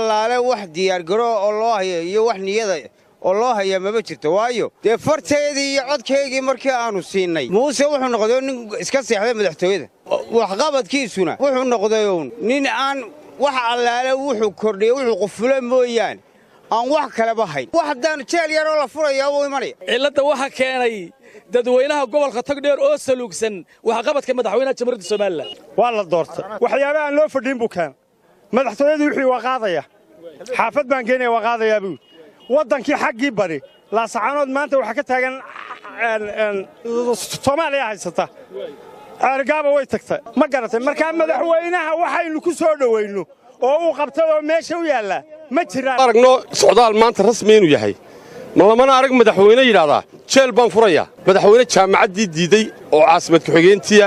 Allaale wax diyaargaro oo loo hayo iyo wax niyada oo loo hayaa maba jirto, waayo dee farteedii iyo codkaygii markii aanu siinay Muuse wuxuu noqday nin iska seexday madaxtooyada. Waxqabadkiisuna wuxuu noqday uun nin aan wax allaale wuxuu kordhiyey, wuxuu qufulo mooyaane, aan wax kaleba hayn. Wax haddaan jeel yaroo la furayaa wuu imanaya. Cilladda waxa keenay dadweynaha gobolka Togdheer oo saluugsan waxqabadka madaxweynaha Jamhuuriyadda Somalilan. Waa la doortay, waxyaaba aan loo fadhiin buu keenay. Madaxtooyadii wixii waa qaadaya, xaafad baan geenaya waa qaadayaa buu. Waddankii xaggii bari Laasacaanood maanta waxaa ka taagan Soomaaliya haysata, Ceergaaba way tagtay, ma garatay? Markaa madaxweynaha waxaynu ku soo dhowayno oo uu qabtay oo meesha u yaallaa ma jiraan. Aragno socdaal maanta rasmi inuu yahay ma lamana arag. Madaxweyne yidhaahdaa jeel baan furayaa, madaxweyne jaamacaddii diiday oo caasimad ku-xigeentii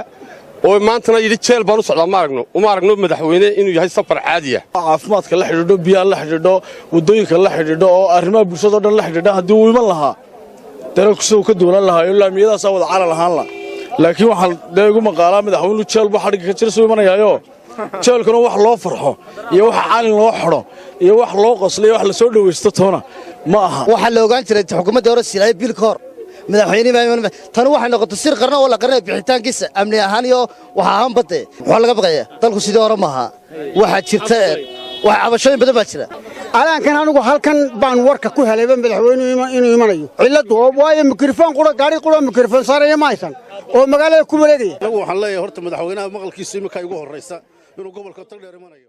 oo maantana yidhi jeel baan u socdaa, ma aragno, uma aragno madaxweyne inuu yahay safar caadiya. Caafimaadka la xidhiidho, biyaha la xidhiidho, waddooyinka la xidhiidho oo arrimaha bulshada o dhan la xidhiidha, haddii uu iman lahaa dareenku sida uu ka duwanaan lahaayo, laamiyadaasaa wada calal ahaan la. Laakiin waxaa dee igu maqaalaa madaxweynuhu jeel buu xadhigga ka jira suu imanayaayo. Jeelkuna wax loo farxo iyo wax calin loo xidho iyo wax loo qoslo iyo wax la soo dhowaysto toona ma aha. Waxaa la ogaan jiray xukuumadda hore Siilaayo bil ka hor madaxweyne. Tani waxay noqotay sir qarna oo la qarinaya bixitaankiisa, amni ahaan iyo wax ahaan badde. Waxaa laga baqaya dalku sidii hore maaha. Waxaa jirta wax cabashooyin badan baa jira. Alaankan anigu halkan baan warka ku helayba madaxweynuhu inuu imanayo. Cilladdu waayo mikrofon qura, gaari qura mikrofon saaraya ma haysan oo magaalada ku wareegaya. Anagu waxaan leeyahay horta madaxweynaha maqalkiisu iminka igu horraysa inuu gobolka Togdheer imanayo.